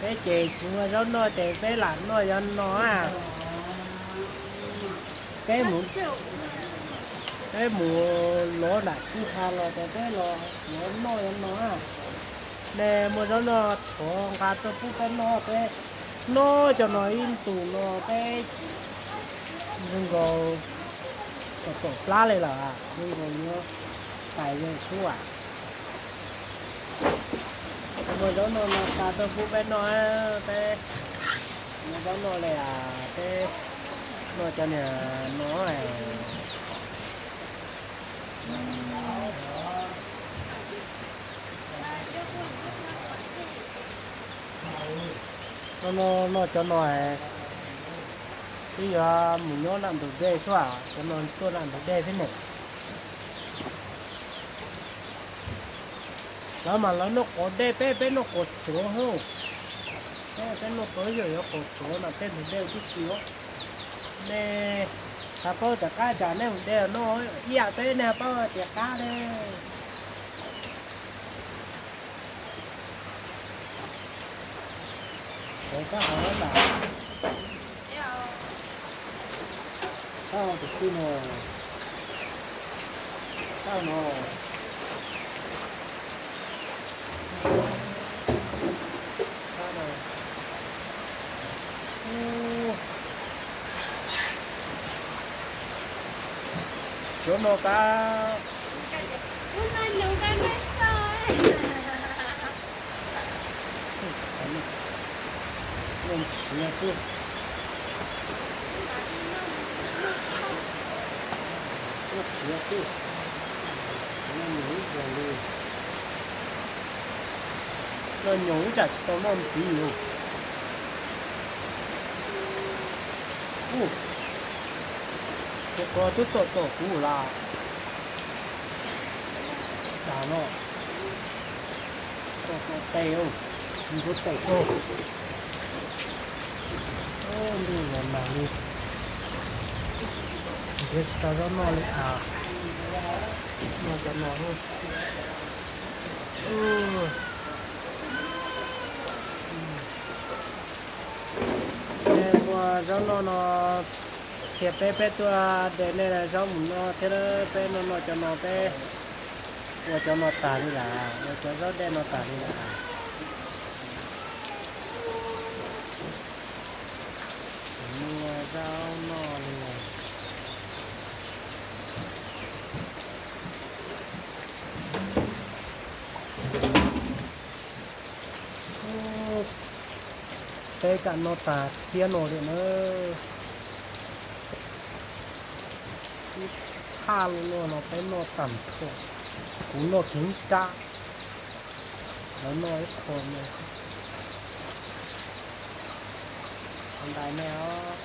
Peb ces tsis muaj zaub noj ces peb lam noj cov no a. Peb mus, peb mus lov nram kwj ha los ces peb los lov noj cov no a. Nej muaj zaub noj thov nqa tuaj pub peb noj, peb noj cov no ib ntus no peb zoo nkaus kom tom plab li lawm, zoo nkaus yuav pais ze sub as. Muaj zaub noj no nqa tuaj pub peb noj, peb muaj zaub noj li as, peb noj cov niag no. Noj, noj cov no, twb yuav mus nyob nram ntug dej xwb, cov no tuaj nram ntug dej thiab ne. Lawv mas lawv noj quav dej, peb peb noj quav tsuav hauj. Peb peb noj quav, yog yuav quav tsuav no tej ntug dej twb tsis os. Nej ho paub tias qab cas nej mus de noj ib yam peb, nej ho paub tias qab ne. Ov, kab hov lam, kab hov tus twg no, kab no, kab no, cov no kab. Noj ntshiav xwb. Noj ntshiav xwb. Noj nyoos ib zaug li. Noj nyoos ib tsam tsis tau noj ntxiv os. Ub, tus ko twb tom tom kuv lawm. Cas no, tom tom tes, ntxuav tes kawg. Ntuj los nag li, nrhiav tsis tau zaub noj li as. Noj cov no. Nej muaj zaub noj no, cia peb, peb tuaj de nej zaub mus noj thiab. Peb noj noj cov no, peb ua cov no tas li lawm, ua cov zaub dej no tas li lawm. Tsis muaj zaub noj li. Peb kam noj tas thiab no li na. Ib thaj li no peb noj tag nrho. Kuv noj kiag ib rab, lawv noj ib qho no. Qhov ntawd nej os.